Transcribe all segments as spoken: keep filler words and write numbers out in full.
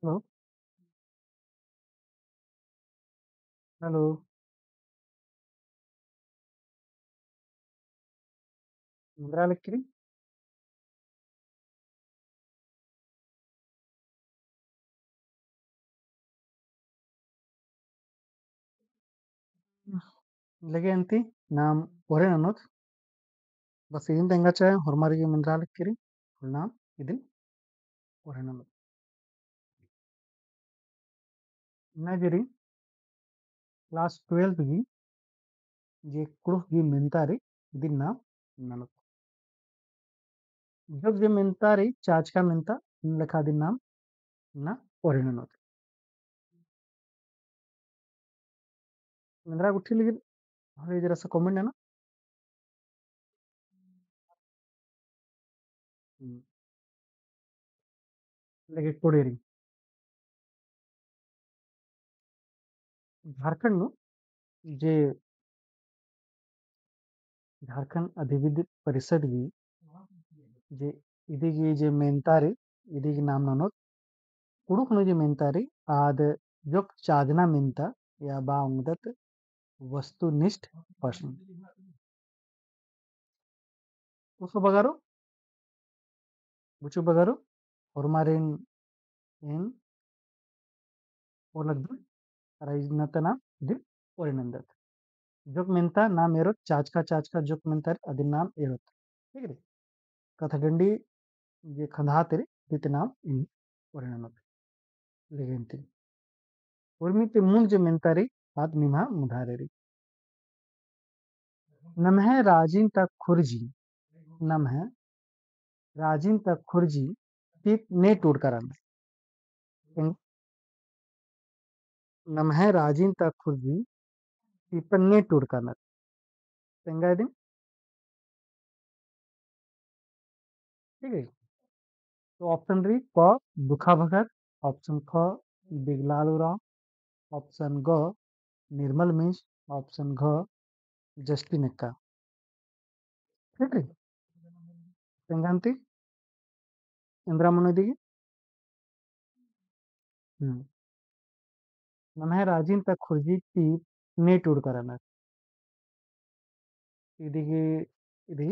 Hello. Hello. एन्दरा लक्की रई? लगे अन्ती नाम ओरे ननोत। बस इदिन तेंगा चाहे होरमारिगे मेन्दरा लक्की रई, नाम इदिन ओरे ननोत। नगरी class twelve गही जे कुँड़ुख़ गही मेन्ता रई इदिन नाम ननोत। जब जे मेन्ता रई चाचका मेन्ता लेखा इदिन नाम ना ओरे ननोत। मेन्दरा गुट्ठी लगी हले जरा सा comment नना। हम्म। लगे कोड़े रई। झारखंड नू जे झारखंड अधिविद्य परिषद गही जे इदी गही जे मेन्ता रई, इदी गही नाम ननोत। कुँड़ुख़ नू जे मेन्ता रई, आद जोक चाजना मेन्ता या बा ओंगदत वस्तुनिष्ठ प्रश्न। उसो बगारो, बुचु बगारो, होरमारिन एन ओलगदन, अरा इन्ना ता नाम इदिन ओरे नन्दत। जोक मेन्ता नाम एरोत, चाचका चाचका जोक मेन्ता रई, अदिन नाम एरोत। ठीक रई? कत्था डंडी जे खंदहा ती रई, इदी ती नाम इदिन ओरे ननोत। लेकिन ती उर्मी ती मुन्द जे मेन्ता रई, आद निम्हा मुधारे रई। नम्है राजिन ता खुर्जी, नम्है राजिन ता खुर्जी, तीप ने टूड़का रअनर। एंग-, नम्है राजिन ता खुर्जी, तीपन ने टूड़का रअनर। तेंगा इदिन। ठीक है। तो option रई क दुखा भगत, option ख बिगलाल उराँव, option ग निर्मल मिंज, option घ जस्टिन एक्का। ठीक है। तेंगा अन्ती एन्दरा मनो इदी गही। हम्म। नम्है राजिन ता खुर्जी तीप ने टूड़का रअनर। इदी गही, इदी,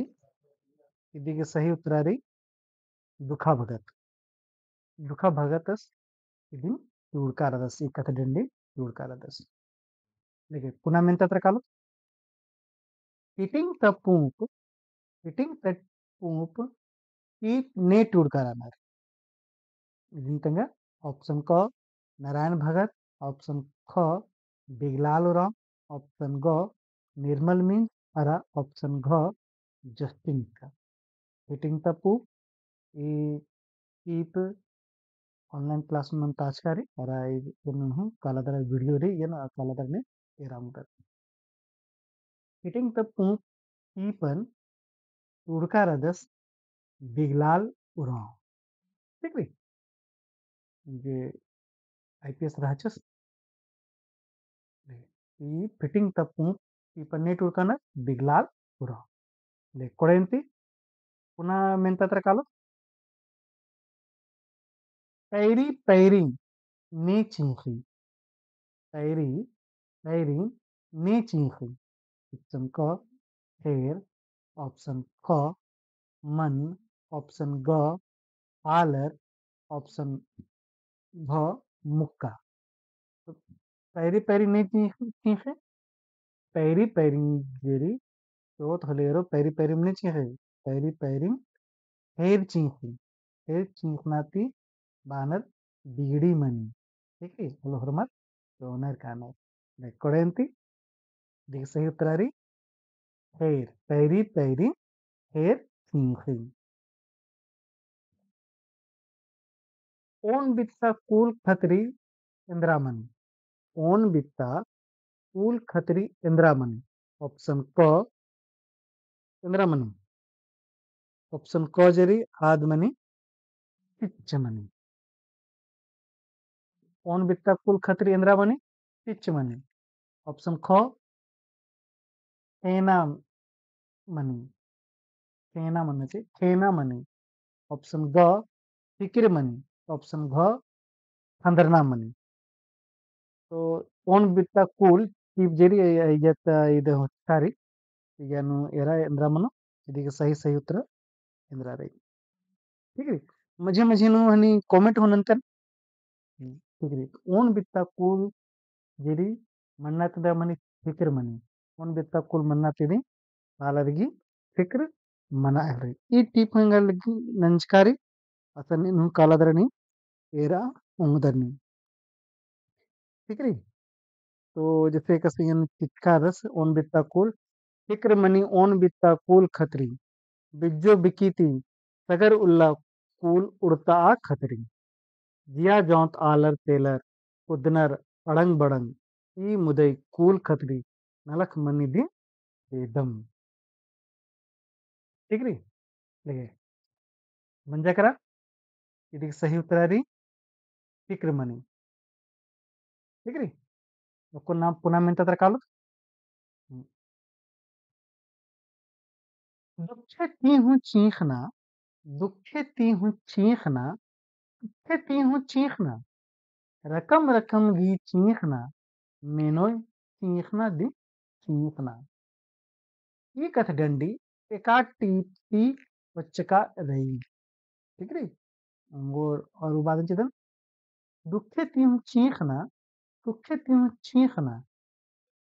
इदी गही सही उत्तरा रई दुखा भगत। दुखा भगतस इदिन टूड़का रअदस, ई कत्था डंडी टूड़का रअदस। लेकिन पुना मेन्ता तरा कालो। फिटिंग ता पूँप, फिटिंग ता पूँप तीप ने टूड़का रअनर। इदिन तेंगा option क नारायण भगत, option ख बिगलाल उराँव, option ग निर्मल मिंज, अरा option घ जस्टिन एक्का। फिटिंग ता पूँप ई तीप online class नू ताचका रई, अरा ई एन हूँ काला दरा video रई, एन काला दरा ने एरा मुदत। फिटिंग ता पूँप तीपन टूड़का रअदस बिगलाल उराँव। ठीक रई? जे IPS रहचस। ई फिटिंग ता पूँप तीपन ने टूड़का रअनर बिगलाल उराँव। ले कोड़े अन्ती पुना मेन्ता तरा कालो। पैरी पैरी ने चींख़ी। पैरी पैरी ने चींख़ी। Option क ख़ेर, option ख मन, option ग आलर, option घ मुक्का। तो पैरी पैरी ने चींख़ी, चींख़ी। पैरी पैरी जे रई, तो होले एरो पैरी पैरी ने चींख़ी। पैरी पैरी ख़ेर चींख़ी। ख़ेर चींख़ना ती बानर बिगड़ी मनी। ठीक है, होले होरमर तो ओनर कानर। ले कोड़े अन्ती इदी गही सही उत्तरा रई ख़ेर, पैरी पैरी ख़ेर चींख़ी। ओन बित्ता कुल खतरी एन्दरा मनी। ओन बित्ता कुल खतरी एन्दरा मनी। Option क एन्दरा मनी। Option क जे रई आद मनी चिच्च मनी। ओन बित्ता कुल खतरी एन्दरा मनी चिच्च मनी। Option ख ख़ेना मनी। ख़ेना मनी चे, ख़ेना मनी। Option ग फिकिर मनी। Option घ खंदरना मनी। तो ओन बित्ता कुल टीप जेरी इयत इद होचकारी, इयनु एरा एन्द्रा मनो, इदिगे सही सही उत्तर एन्द्रा रई। ठीक रई। मझे मझे नू हनी comment हूँ नन्तन। ठीक रई। ओन बित्ता कुल जेरी मन्ना तिदा मनी फिक्र मनी। ओन बित्ता कुल मन्ना तिदी आलर गी फिक्र मना एवरी। ई टीप हंगा लगी नंजकारी असन इन्हू काला दरनी एरा उंगदरनी। ठीक रई। तो जैसे कसियन चिचका रस ओन बित्ता कुल, फिक्र मनी ओन बित्ता कुल खतरी, बिज्जो बिकी ती सगर उल्ला कुल उड़ता आ खतरी। जिया जौंत आलर तेलर, कुदनर अड़ंग बड़ंग, ई मुदई कुल खतरी, नलख मनी दिन बेदम। ठीक रई? लगे। मंजा करा, इदिगे सही उत्तरा रई, फिक्र मनी। ठीक रई? ओक्को नाम पुना मेन्ता तरा कालो। दुखे ती हूँ चींख़ना, दुखे ती हूँ चींख़ना, दुखे ती हूँ चींख़ना, रकम रकम गी चींख़ना, मेनोय चींख़ना दिम चींख़ना। ई कथडंडी एका टीप ती होच्चका रई। ठीक रई? अंगोर और उबादन चिदन। दुखे ती हूँ चींख़ना, दुखे ती हूँ चींख़ना।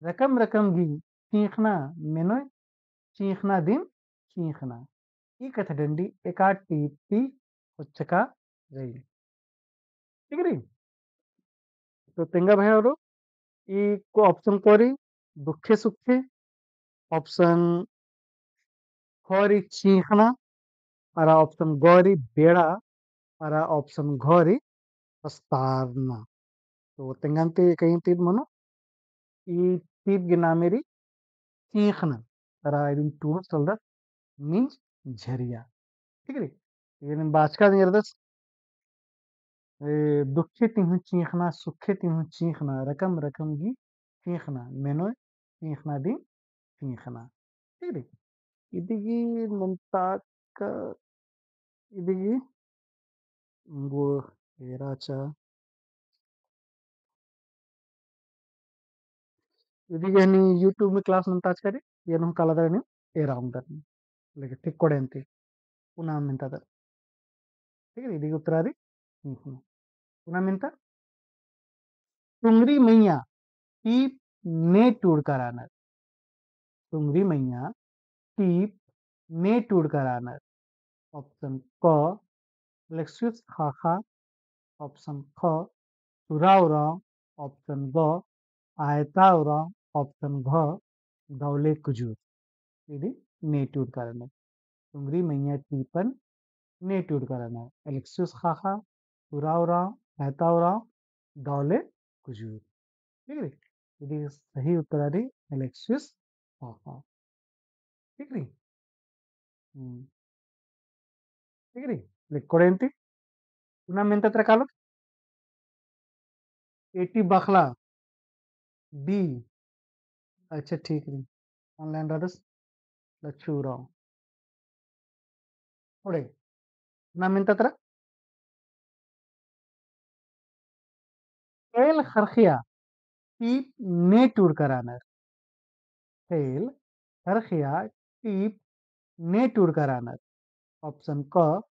रकम रकम गी चींख़ना, मेनोय चींख़ना दिम चींख़ना। ई कथडंडी एका टीप ती होच्चका रई। ठीक रई? तो तेंगा भैया औरो, ई को option को रई, दुखे सुखे, option ख रई चींख़ना, अरा option ग रई बेड़ा, अरा option घ रई पस्तारना। तो तेंगन ती कहीं टीप मनो, ई टीप गे नामे रई चींख़ना, अरा इदिन टूड़ुस लगदस means झरिया। ठीक रई? इदिन बाचका दिंगरदस, ए, दुखे ती हूँ चींख़ना, सुखे ती हूँ चींख़ना, रकम रकम गी चींख़ना, मेनोय चींख़ना दिम चींख़ना। ठीक रई? इदिगी नन्ताक, इदिगी, गो, एरा चा। इदिगे हनी YouTube में class नन्ताचका रई, इयनु काला दरा नी एरा उंगदर नी। लेकिन ठीक कोड़े अन्ती। पुना मेन्ता दरा। ठीक रई, इदिगे उत्तरा रई। हम्म, हम्म। पुना मेन्ता। टुंगरी मइय्याँ टीप ने टूड़का रअनर। टुंगरी मइय्याँ टीप ने टूड़का रअनर। Option क, अलेक्सियुस ख़ाख़ा। Option ख, सुरा उराँव। Option ग, आयता उराँव। Option घ, दौले कुजूर। इदी ने टूड़का रअनर। टुंगरी मइय्याँ टीपन ने टूड़का रअनर। अलेक्सियुस ख़ाख़ा, सुरा उराँव, आयता उराँव, दौले कुजूर। ठीक रई? इदी सही उत्तरा रई अलेक्सियुस ख़ाख़ा। ठीक रई? हम्म। ठीक रई? लिख कोड़े अन्ती। पुना मेन्ता तरा कालो। एटी बखला। B। अच्छा, ठीक रई। Online रअदस। लच्छू उराँव। ओड़े। पुना मेन्ता तरा। ख़ेल ख़रख़िया टीप ने टूड़का रअनर। ख़ेल ख़रख़िया टीप ने टूड़का रअनर। Option क,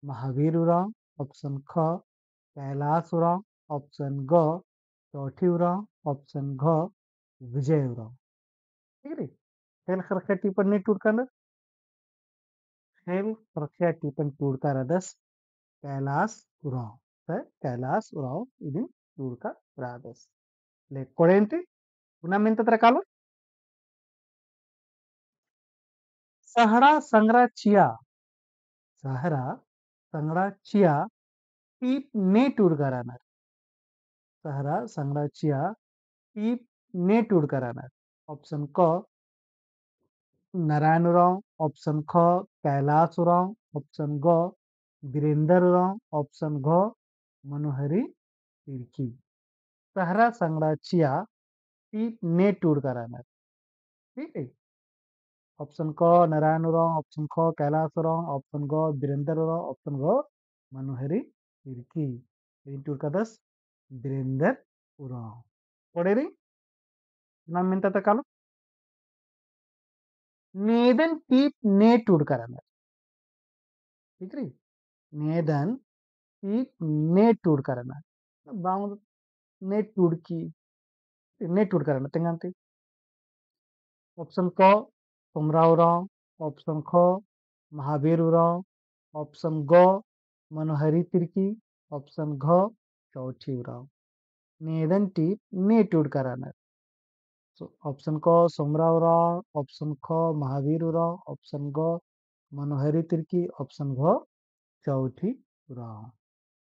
महावीर उराँव। Option ख, कैलाश उराँव। Option ग, चौठी उराँव। Option घ, विजय उराँव। ठीक रई? ख़ेल ख़रख़िया टीपन ने टूड़का रअनर। ख़ेल ख़रख़िया टीपन टूड़का रअदस कैलाश उराँव। त कैलाश उराँव इदिन टूड़का रअदस। ले कोड़े अन्ती, पुना मेन्ता तरा कालो। सहड़ा संगड़ा चिआ, सहड़ा संगड़ा चिआ टीप ने टूड़का रअनर। सहड़ा संगड़ा चिआ टीप ने टूड़का रअनर। Option क, नारायण उराँव। Option ख, कैलाश उराँव। Option ग, वीरेंद्र उराँव। Option घ, मनोहरी तिर्की। सहड़ा संगड़ा चिआ टीप ने टूड़का रअनर। ठीक है? Option क, नारायण उराँव। Option ख, कैलाश उराँव। Option ग, वीरेंद्र उराँव। Option घ, मनोहरी तिर्की। इदिन टूड़का रअदस बिरेंदर उराँव। कोड़े रई? नाम मेन्ता ता कालो? नेदन टीप ने टूड़का रअनर। ठीक रई? नेदन टीप ने टूड़का रअनर। बांग ने टूड़की, ने टूड़का रअनर, तेंगा अन्ती। Option क, सोमरा उराँव। Option ख, महावीर उराँव। Option ग, मनोहरी तिर्की। Option घ, चौठी उराँव। नेदन टीप ने टूड़का रअनर। So, option क, सोमरा उराँव। Option ख, महावीर उराँव। Option ग, मनोहरी तिर्की। Option घ, चौठी उराँव।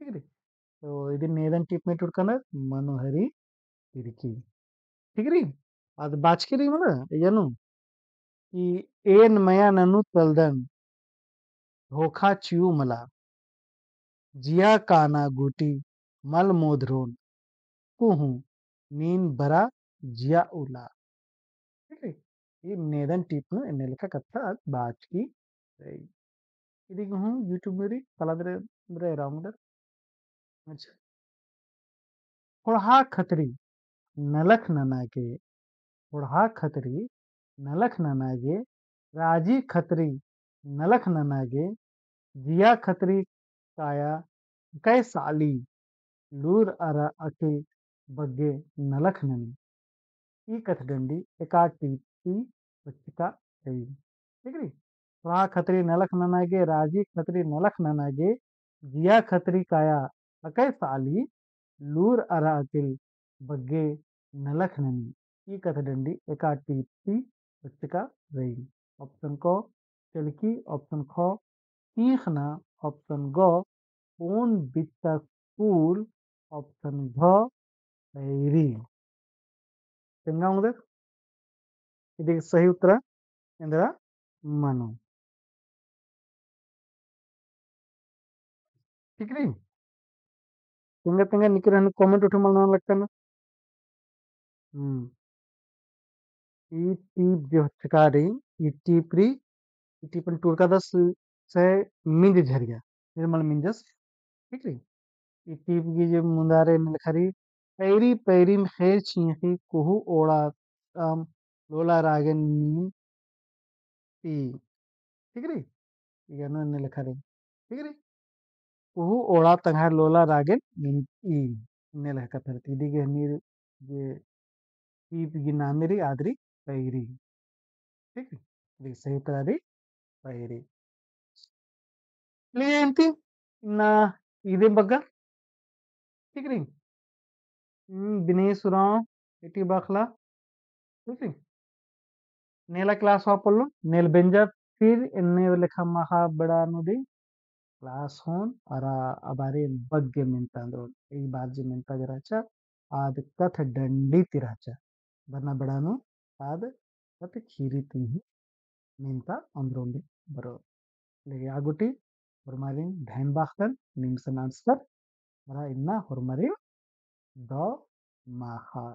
ठीक रई? तो इदिन नेदन टीप ने टूड़का रअनर, मनोहरी तिर्की। ठीक रई? आद बाचकी रई मला, इय्या नू कि एन मया ननू तलदन, धोखा चिऊ मला, जिया काना गूटी मल मोधरोन, कुहूँ नीन बरा जिया उला। ठीक है? ई नेदन टीप नू एन्ने लेखा कत्था आद बाचकी रई। इदी गे हूँ YouTube नू रई, कला दरे, दरे राउंडर। अच्छा। ख़ोंड़हा खतरी नलख नना गे, ख़ोंड़हा खतरी नलख नना गे, राजी खतरी नलख नना गे, जिया खतरी काया अकय साली, लूर अरा अकिल बग्गे नलख ननी। ई कथडंडी एका टीप ती बच्चका रई। ठीक रई? ख़ोंड़हा खतरी नलख नना गे, राजी खतरी नलख नना गे, जिया खतरी काया अकय साली, लूर अरा अकिल बग्गे नलख ननी। ई कथडंडी एका टीप ती बच्चका रई। Option क चलकी, option ख चींख़ना, option ग ओन बित्ता स्कूल, option घ पैरी। तेंगा ओंगदर? इदी गे सही उत्तरा एन्दरा मनो। ठीक रई? तेंगा तेंगा निकर हन comment उठे मल नना लगता ना। हम्म। ई टीप जे होचका रई, ई टीप रई, ई टीपन टूड़का दस से मिंज झरिया, निर्मल मिंजस, ठीक रई। ई टीप गे जे मुन्दारे एन्ने लेखा रई, पैरी पैरी में ख़ेर छींख़ी कुहू ओड़ा अम लोला रागेन नीम ई। ठीक रई? इय्या नू एन्ने लेखा रई। ठीक रई? कुहू ओड़ा तंग्है लोला रागेन नीम ई। एन्ने लेखा कत्था रई। इदी गे हनी जे टीप गे नामे रई आद रई पैरी। ठीक रई? इदी सही उत्तरा रई पैरी। ले एन्ती ना इदे बग्गा। ठीक रई? हम्म, बिनेस उराँव, एटी बाखला। ठीक रई? नेला class वा पोल्लो, नेल बेंजा फिर एन्ने लेखा माख़ा बेड़ा नू दी class होन, अरा अबारे बग्गे मेन्ता ओन्द्रोन, ई बार जे मेन्ता गे रहचा, आद कथडंडी ती रहचा, बरना बेड़ा नू आद कत्थ ख़ीरी ती ही मेन्ता ओन्द्रोन दी बरो। लेकिन आ गूटी होरमारिन धैन बाख़दन, निमसन answer, अरा इन्ना होरमारिन दव माख़ा।